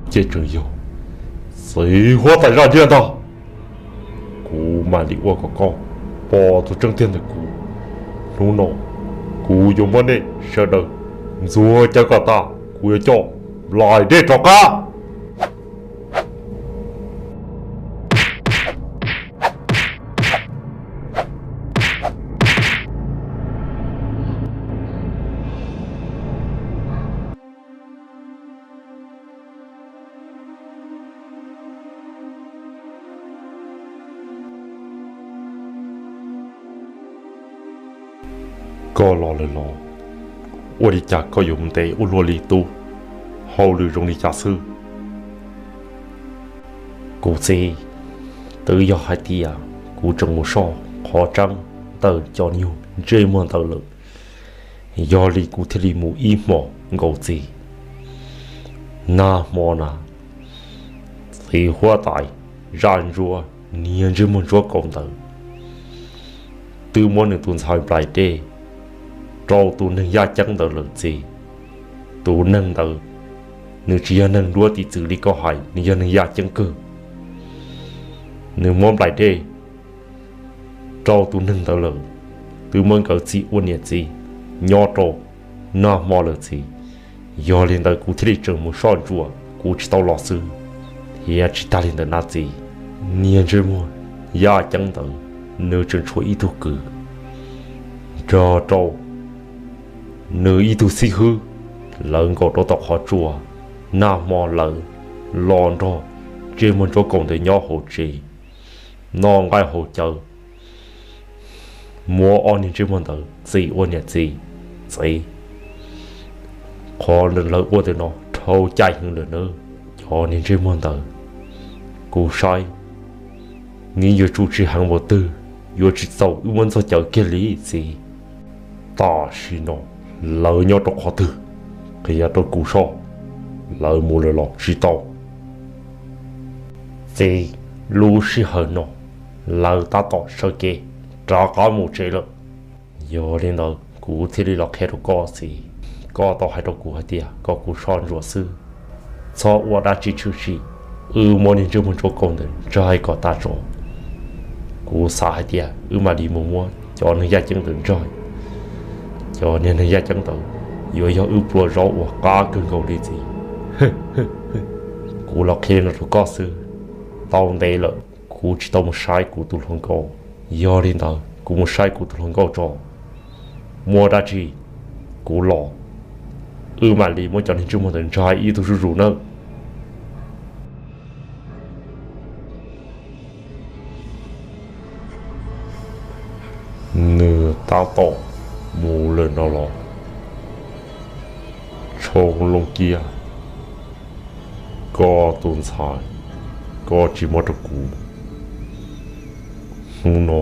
Ces tseem yog txiv huab tais zaj nciab ntag, kuv mam li ua kom koj pom tus tseeb tiag ntawm kuv. Hnub no kuv yuav muab nej sawv daws ntxuag cawv kom tas, kuv yuav coj Nplaim Dej rov qab. Koj los lawm los? Ua li cas koj yuav mus ntev ua luaj li? Tus hauj lwm zoo li cas xwb? Kuv txiv, twb yog hais tias kuv tseem mus soj qhov tseeb ntawm cov nyuag ntsej muag ntawd lawm, yog li kuv thiaj li mus ib hmos nkaus txiv. Nag hmo na, txiv huab tais zaj ntsuab niag ntsej muag ntsuab kaus ntawd twb muab nws tus ntxhais Nplaim Dej rau tus neeg yaj ceeb ntawd lawm txiv. Tus neeg ntawd, nws tsis yog neeg duab tim txwv li koj hais, nws yog neeg yaj ceeb kawg. Nws muab Nplaim Dej rau tus neeg ntawd lawm, twb muab nkawd txim ua niam txiv nyob rau nag hmo lawm txiv. Yog li ntawd kuv thiaj li tseem mus soj ntsuam, kuv tsis tau los xwb. Thiab tsis tag li ntawd na txiv, niag ntsej muag yaj ceeb ntawd, nws tseem tshuav ib tug kwv nrog rau nws ib tug xib hwb, lawv nkaum rau tom qhov tsua. Nag hmo lawv los nrog ntsej muag ntsuab kaus ntawd nyob hauv tsev, noj nqaij haus cawv, muab ob niag ntsej muag ntawd txim ua niam txiv txiv. Qhov lawv ua ntawm no dhau cai heev lawm nawb. Cov niag ntsej muag ntawd, kuv saib nws yuav tsum tsis heev npaum twg, yuav tsis txaus wb muab ntxuag cawv kiag li txiv. Tam sim no lawv nyob rau qhov twg? Qhia rau kuv soj, lawv mus lawm los tsis tau? Txiv, lub sij hawm no lawv tab tom sawv kev rov qab mus tsev lawm. Yog li ntawd kuv thiaj li los qhia rau koj txiv, koj tau hais rau kuv hais tias kom kuv soj ntsuam xwb, txhob ua dab tsi tshwm sim, wb muab niag ntsej muag ntsuab kaus ntawd ntsaig kom tag tso. Kuv xav hais tias wb mam li mus muab cov neeg yaj ceeb ntawd ntsaig. Cov niag neeg yaj ceeb ntawd yuav yog wb pluas zaub uas qab kawg nkaus li txiv. Kuv los qhia no rau koj xwb, tau ntev lawm kuv tsis tau mus saib kuv tus hluas nkauj. Yog li ntawd kuv mus saib kuv tus hluas nkauj tso, muaj dab tsi kuv los, wb mam li muab cov niag ntsej muag ntawd ntsaig ib tug zuj zus nawb. Nws tab tom mus lawm no los? Tshoob Looj Kiab, koj tus ntxhais koj tsis muab rau kuv, hnub no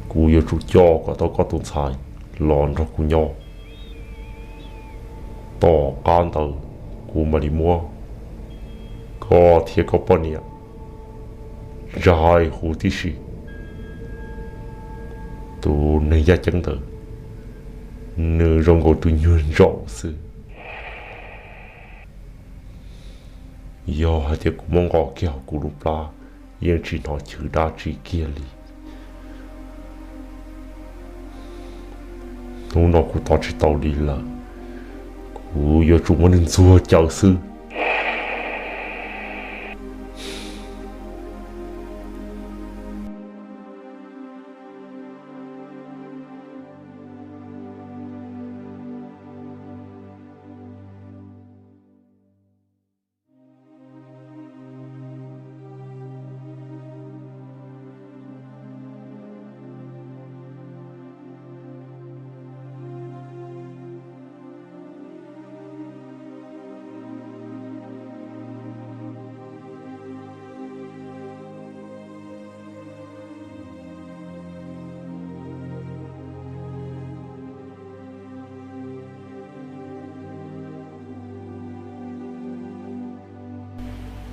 kuv yuav tsum coj kom tau koj tus ntxhais los nrog kuv nyob. Tom qab ntawd kuv mam li muab koj thiab koj poj niam ntsaig huv tib si. Tus neeg yaj ceeb ntawd, nws zoo nkaus tus nyuag ntsaum xwb. Yog hais tias kuv muab nqos kiag hauv kuv lub plab, yeej tsis hnov chwv dab tsi kiag li. Hnub no kuv tos tsis tau li lawm, kuv yuav tsum muab nws ntxuag cawv xwb.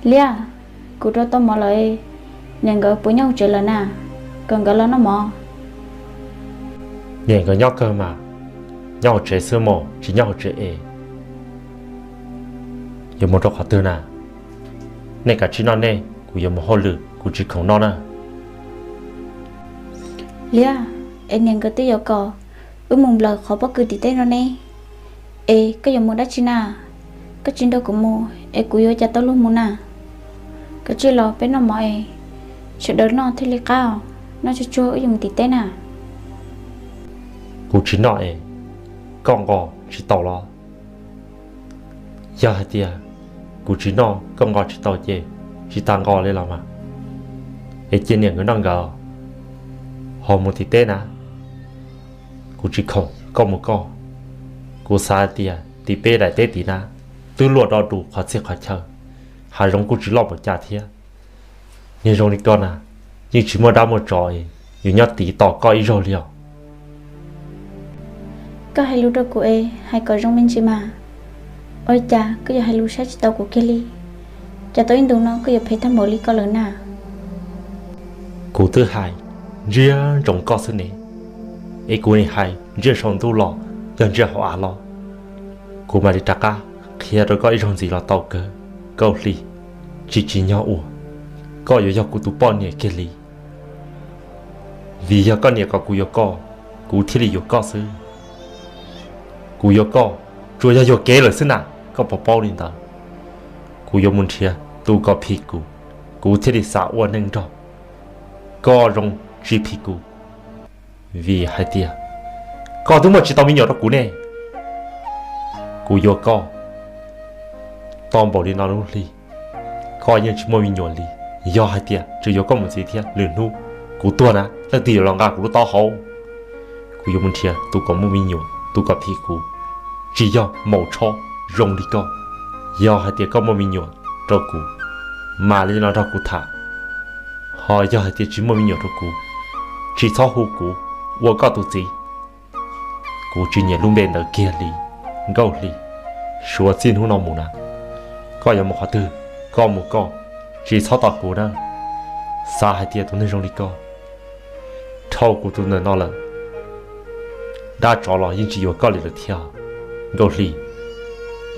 Liab, kuv rau tau mov lawm, niam nkawd puas nyob hauv tsev lawm na? Kom nkawd los noj mov. Niam nkawd nyob kawg mas, nyob hauv tsev xwb mas tsis nyob hauv tsev es. Yuav mus rau qhov twg na? Nej kav tsij noj nej, kuv yuav mus hauj lwm, kuv tsis khoom noj na. Liab, es niam nkawd twb yuav kom wb mus nplawm qhov pob kws tim teb no ne, es koj yuav mus dab tsi na? Koj tsis nrog kuv mus es kuv yuav cas tau luag mus na? Kav tsij los peb noj mov es sawv daws noj thiaj li qab os, noj tsuag tsuag wb yuav mus tim teb na. Kuv tsis noj es koj nqos tsis tau los? Yog hais tias kuv tsis noj koj nqos tsis tau ces tsis tas nqos li los mas. Es cia niam nkawd noj nkawd, ho mus tim teb na. Kuv tsis khoom, koj mus koj. Kuv xav hais tias tim peb daim teb tid na, twb luaj do dus qhov txhia qhov chaw, hav zoov kuj tsis loj npaum cas thiab. Niag zoo li koj na, yeej tsis muaj dab muaj tsov es yuav nyob tiv tos koj ib zaug li os. Koj hais lus rau kuv es hais kom zoo me ntsis mas. Ua li cas koj yuav hais lus saib tsis taus kuv kiag li? Cas tau ib ntus no koj yuav phem tag npaum li ko lawm na? Kuv twb hais ntsiag ntsoov koj xwb ne, es kuv nim hais ntsiag saum ntuj los yog ntsiag hauv av los, kuv mam li rov qab qhia rau koj ib zaug ntxiv los tau kawg. Nkauj Hli, tsis tsim nyog uas koj yuav yog kuv tus poj niam kiag li. Vim yog koj niam kom kuv yuav koj, kuv thiaj li yuav koj xwb. Kuv yuav koj tsuas yog yuam kev lawm xwb na, koj puas paub li ntawd? Kuv yuav mus nrhiav tus kom phim kuv, kuv thiaj li xav ua neej nrog. Koj zoo tsis phim kuv, vim hais tias koj twb muaj tsis tau me nyuam rau kuv ne. Kuv yuav koj tau npaum li no lub hli, koj yeej tsis muaj me nyuam li. Yog hais tias tseem yuav koj mus ntxiv thiab, lwm hnub kuv tuag na, leej twg yuav los nqa kuv lub taub hau? Kuv yuav mus nrhiav tus kom muaj me nyuam, tus kom phim kuv, tsis yog maum tsho zoo li koj. Yog hais tias koj muaj me nyuam rau kuv, mam li no nrog kuv tham. Ho yog hais tias tsis muaj me nyuam rau kuv, tsis txhob hu kuv ua koj tus txiv. Kuv tsis nyiam lub npe ntawd kiag li. Nkauj Hli, suav txij hnub no mus na, koj yuav mus qhov twg, koj mus koj, tsis txhob tos kuv na. Xav hais tias tus neeg zoo li koj, dhau kuv tus ntawm no lawm, dab tsov los yeej tsis yuav koj li lawm thiab. Nkauj Hli,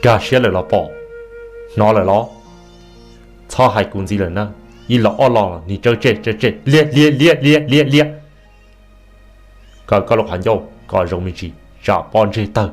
nkag siab lawm los pom, hnov lawm los? Txhob hais kuv ntxiv lawm na, ib los ob los nim tsawb tseg tsawb tseg liab liab liab liab liab liab. Kaw koj lub qhov ncauj kom zoo me ntsis tsam pob ntseg tawg.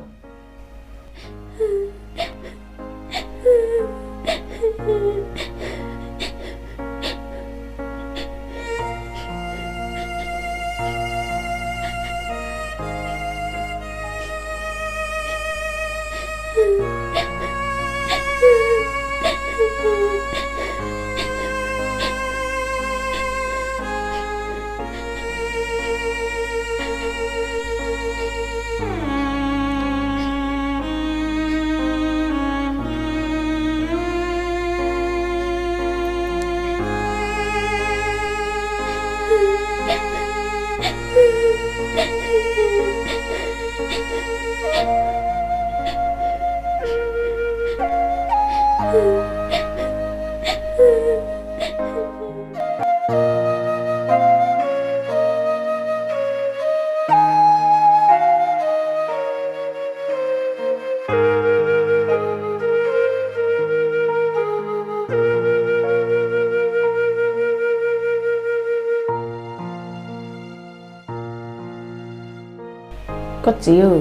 Koj txiv,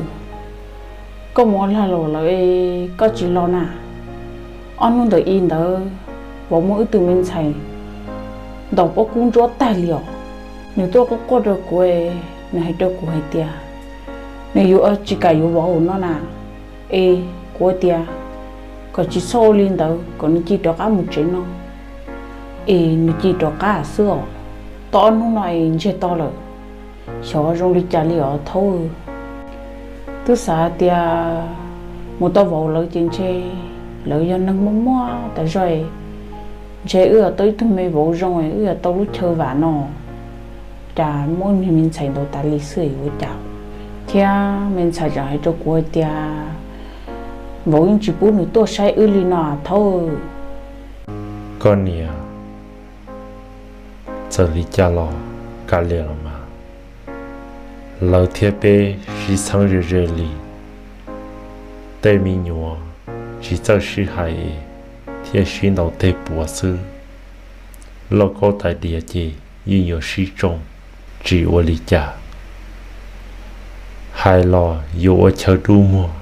koj mus ua lag luam lawm, koj tsis los na? Ob hnub ntawm i ntawd, vauv muab wb tug me ntxhais ntaus pob kub ntsuab tag li os. Nws tuaj quaj quaj rau kuv, nws hais rau kuv hais tias nws yuav tsis kam yuav vauv no na. Es kuv tias kom tsis txhob ua li ntawd, kom nws cia rov qab mus tsev no. Es nws cia rov qab xwb os. Tau ob hnub no es ntsiag to lawm, xyov zoo li cas li os thaub. Twb xav tias mus tau vauv lawv ces ntshe lawv yog neeg muaj muaj tas zog, ntshe wb yuav tau ib tug me vauv zoo, wb yuav tau lub chaw vam no. Cas muab niag me ntxhais ntaus tas li xwb ua cas? Thiab me ntxhais tseem hais rau kuv hais tias vauv yeej tsis pub nws tuaj saib wb li no thaub. Koj niam, txawm li cas los kav liam los mas, lawv thiab peb sib txheeb ze ze li. Tej me nyuam tsis txawj sib hais, thiaj sib ntaus teg puas xwb. Lauj kaub tais diav ces yeej yuav sib tsoo, tsis ua li cas. Hais los yuav ua chaw dub muag,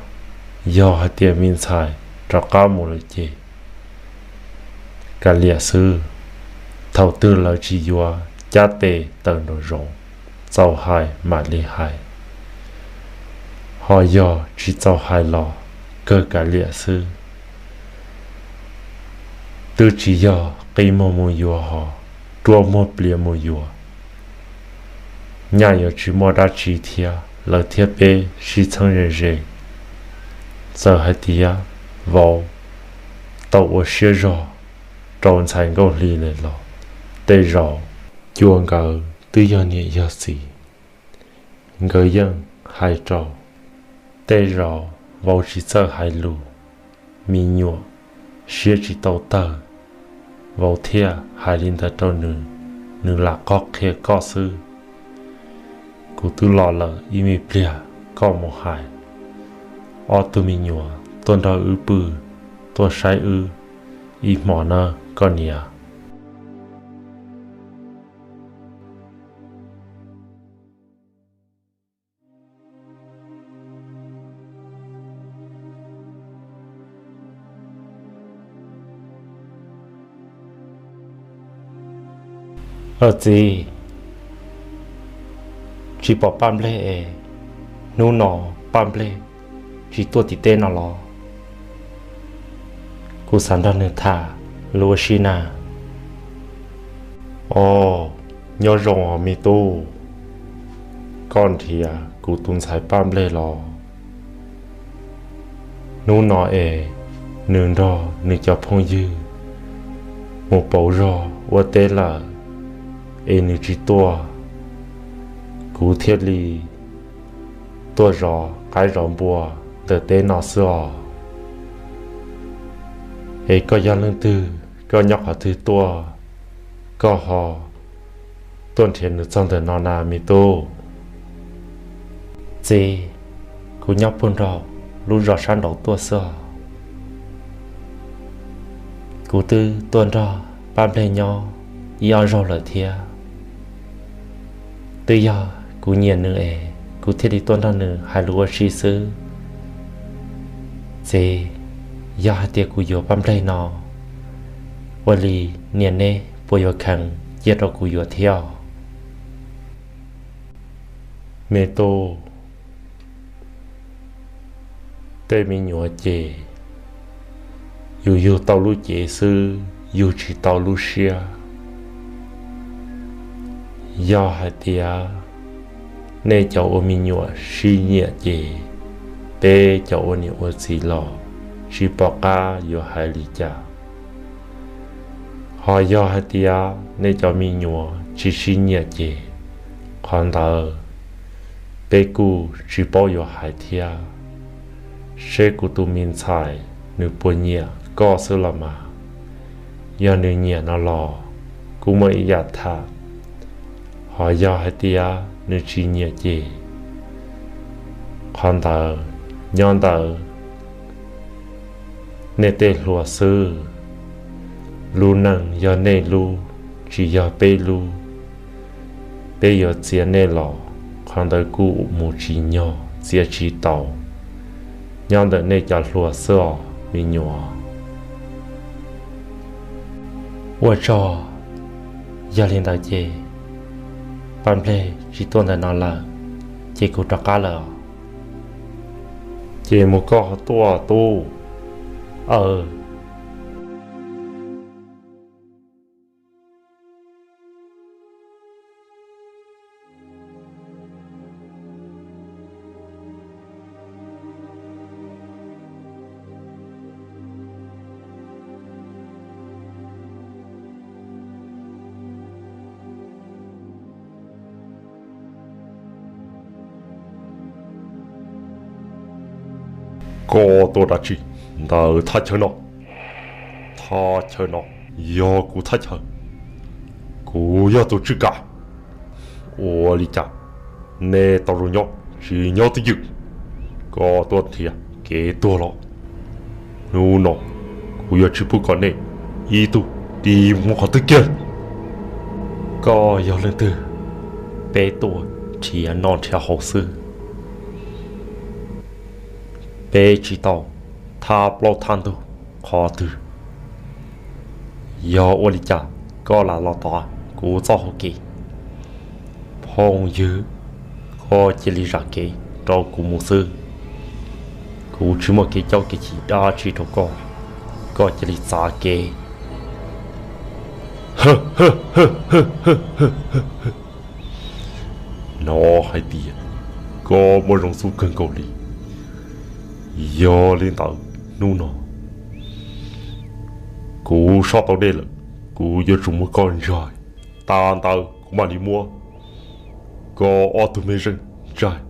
yog hais tias me ntxhais rov qab mus lawm ces kav liam xwb. Thaum twg lawv tsis yuav cab tes tawm nraum zoov, txaus hais mam li hais, ho yog tsis txaus hais los kawg kav liam xwb. Twb tsis yog qi muag mus yuav hos ruaj muag pliav mus yuav, nyaj yuav tsis muaj dab tsi thiab lawv thiab peb sib txheeb ze ze. Txawm hais tias vauv tau ua siab zog rau ntxhais Nkauj Hli lawm los tej zaum cua nkawd twb yog niam yog txiv, nkawd yeej hais rau. Tej zaum vauv tsis txawj hais lus, me nyuam siab tsis tau tawg, vauv thiaj hais li ntawd rau nws, nws lam qog qhia koj xwb. Kuv twb los lawm ib me pliag koj mus hais ob tug me nyuam tuaj nrog wb pw, tuaj saib wb ib hmo na koj niam. Aw txiv, tsis pom Paj Nplej es, hnub no Paj Nplej tsis tuaj tim teb no los? Kuv xav nrog nws tham lus ua si na. Os, nyob zoo os me tub, koj nrhiav kuv tus ntxhais Paj Nplej los? Hnub no es nws nrog nws cov phooj ywg mus pauv zog ua teb lawm, es nws tsis tuaj, kuv thiaj li tuaj zov qaib zov npua ntawm teb no xwb os. Es koj yog leej twg, koj nyob qhov twg tuaj, koj ho tuaj nrhiav nws txog ntawm no na me tub? Txiv, kuv nyob puag nraum lub zos sab nraud tuaj xwb os. Kuv twb tuaj nrog Paj Nplej nyob ib ob zaug lawm thiab. Twb yog kuv nyiam nws es kuv thiaj li tuaj nrog nws hais lus ua si xwb. Txiv, yog hais tias kuv yuav Paj Nplej no, ua li niam neb puas yuav kheev cia rau kuv yuav thiab? Me tub, tej me nyuam ces yus yug tau lub cev xwb, yug tsis tau lub siab. Yog hais tias nej cov ua me nyuam sib nyiam ces peb cov ua niam ua txiv los tsis pom qab yuav hais li cas. Ho yog hais tias nej cov me nyuam tsis sib nyiam ces qhov ntawd peb kuj tsis paub yuav hais thiab. Seb kuv tus me ntxhais nws puas nyiam koj xwb los mas. Yog nws nyiam no los kuj muaj ib yam tham. Ho yog hais tias nws tsis nyiam ces qhov ntawd nyob ntawm nej tej hluas xwb. Lub neej yog nej lub, tsis yog peb lub. Peb yuav txiav nej los qhov ntawd kuj mus tsis nyog, txiav tsis tau. Nyob ntawm nej cov hluas xwb os me nyuam. Ua tsaug. Yog li ntawd ces Paj Nplej tsis tuaj ntawm no lawm, ces kuv rov qab lawm os. Ces mus koj ho tuaj tub. Aw. Koj tuaj dab tsi ntawm thaj chaw no? Thaj chaw no yog kuv thaj chaw. Kuv yog tus tswj kav. Ua li cas nej tau zoo nyob tsis nyob twj ywm? Koj tuaj nrhiav kev tuag los? Hnub no Kuv yuav tsis pub kom nej ib tug dim mus qhov twg kiag. Koj yog leej twg? Peb tuaj nrhiav noj nrhiav haus xwb. Peb tsis tau thaj plaub thaj ntug qhov twg. Yog ua li cas koj lam los tom kuv txoj hau kev? Phooj ywg, koj cia li zam kev rau kuv mus xwb. Kuv tsis muaj kev coj kev chim dab tsi rau koj, koj cia li txav kev. Hnov hais tias koj muaj zoo xub kawg nkaus li. Yog li ntawd hnub no kuv soj tau dej lawm, kuv yuav tsum muab koj ntsais. Tas ntawd kuv mam li muab koj ob tug me zeej ntsais.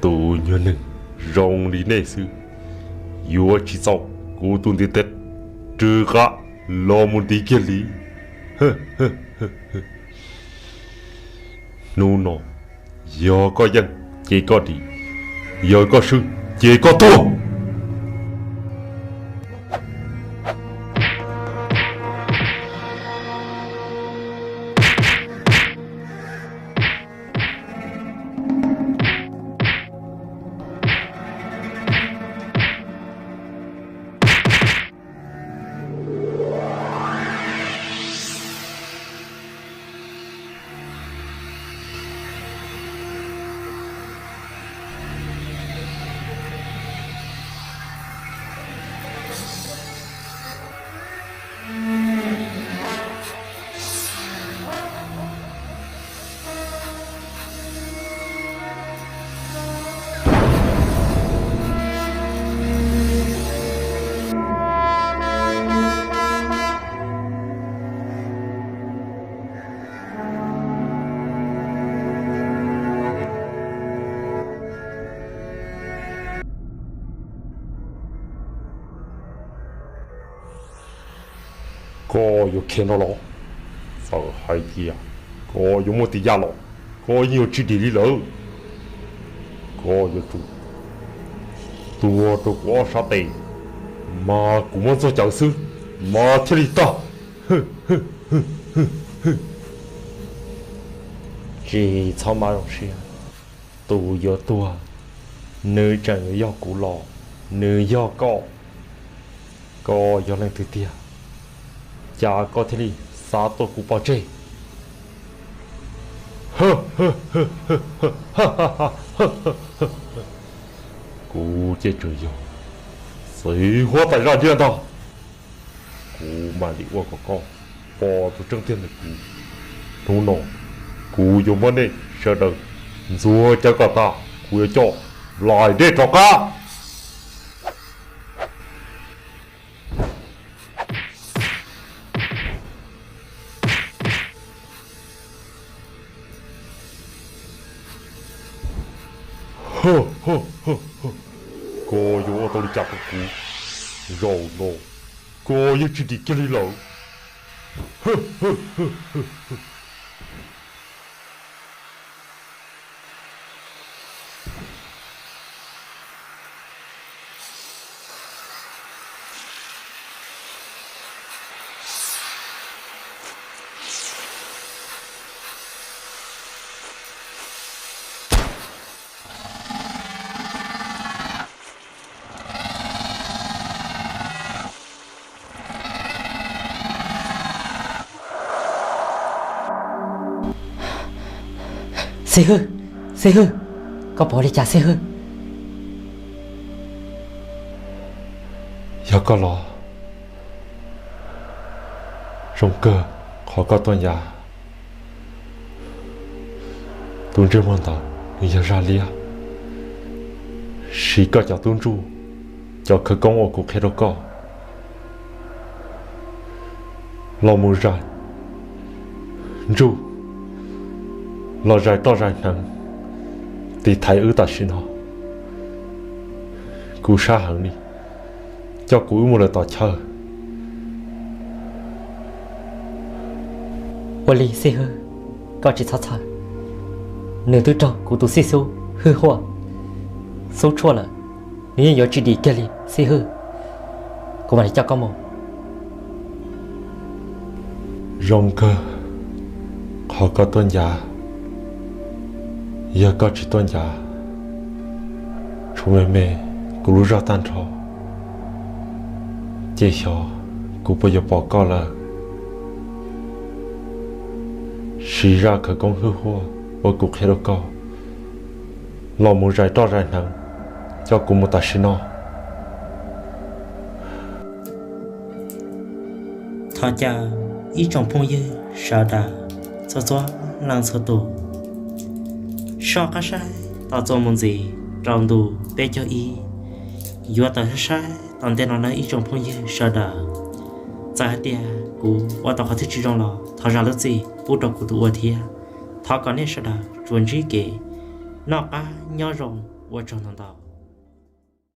Tus nyuag neeg zoo li nej xwb, yuav tsis txaus kuv tus ntiv tes rwg qab los mus ntiv kiag li. Hnub no yog koj yeej ces koj dim, yog koj swb ces koj tuag. Koj yuav khiav no los? Txawm hais tias koj yuav muaj tib yam los, koj yeej yuav tsis dim li lawm. Koj yuav tsum tuag rau kuv ob sab tes, mas kuv muab ntxuag cawv xwb mas thiaj li tag. Tsis txhob maj zoo siab, tus yuav tuag nws tseem yuav yog kuv los nws yog koj? Koj yog leej twg tiag, cas koj thiaj li xav tua kuv pov tseg? Kuv ces tseem yog txiv huab tais zaj liab ntag. Kuv mam li ua kom koj pom tus tseeb tiag ntawm kuv. Hnub no kuv yuav muab nej sawv daws ntxuag cawv kom tas, kuv yuav coj Nplaim Dej rov qab. Koj yuav ua tau li cas rau kuv? Zaum no koj yeej tsis dim kiag li lawm. Xib hwb, xib hwb, koj pom li cas xib hwb? Yog koj los? Zoo kawg qhov koj tuaj yav. Tus ntsej muag ntawd nws yog zaj liab, siv koj cov tub ntsuj, cov khawv koob uas kuv qhia rau koj los mus zais ntsuj, los zais toj zais hneev, tiv thaiv wb tam sim no. Kuv sab heev li, coj kuv wb mus lawm tom chaw. Ua li xib hwb, koj tsis txhob txhawj, nws twb raug kuv tus xib xub Hwj Huaj, xub tshuaj lawm, nws yeej yuav tsis dim kiag li xib hwb. Kuv mam li coj koj mus. Zoo kawg, qhov koj tuaj ncav. Yog koj tsis tuaj ncav, tshuav me me kuv lub zog tag nrho, ces xyov kuv puas yuav pom koj lawm. Siv zaj khawv koob Hwj Huaj uas kuv qhia rau koj, los mus zais roj zais hneev, coj kuv mus tam sim no. Thov caw ib tsoom phooj ywg sawv daws txhua txhua leej txhua tus, soj qab saib tos txuas mus ntxiv rau ntu peb caug ib. Yuav tau saib tom ntej no nawb ib tsoom phooj ywg sawv daws. Txawm hais tias kuv ua tau qhov twg tsis zoo los thov zam lub txim pub rau kuv tus ua thiab. Thov kom nej sawv daws tsuas ntsib kev noj qab nyob zoo, ua tsaug ntau ntau.